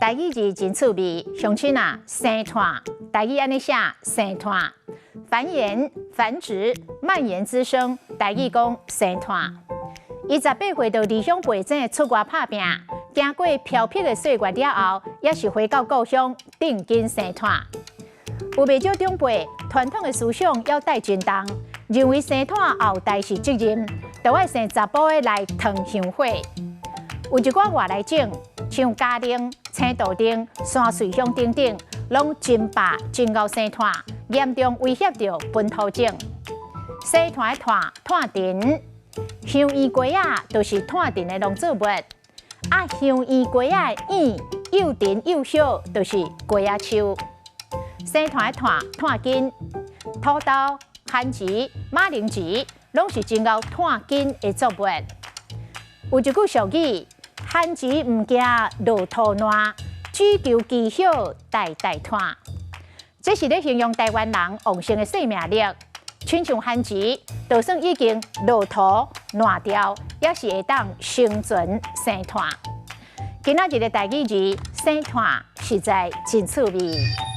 台語字真趣味，鄉親啊，生炭，台語按呢寫生炭，繁衍、繁殖、蔓延滋生，台語講生炭。伊18歲就離鄉背井出外拍拚，經過飄泊的歲月了後，也是回到故鄉，定根生炭。有袂少長輩傳統的思想猶帶真重，認為生炭後代是責任，就愛生查埔的來騰香火。有一寡外來種，像嘉玲、青杜丁、山瑞香等等，攏真霸真𠢕生炭，嚴重威脅著本土種。生炭的炭，炭藤，香芋瓜仔就是炭藤的農作物。啊，香芋瓜仔的葉又甜又小，就是瓜仔樹。生炭的炭，炭根，土豆、番薯、馬鈴薯，攏是真𠢕炭根的作物。有一句俗語：番薯毋驚落土爛，只求枝葉代代炭。這是咧形容台灣人旺盛的生命力。親像番薯，就算已經落土爛掉，也是會當生存生炭。今仔日的台語字生炭實在真趣味。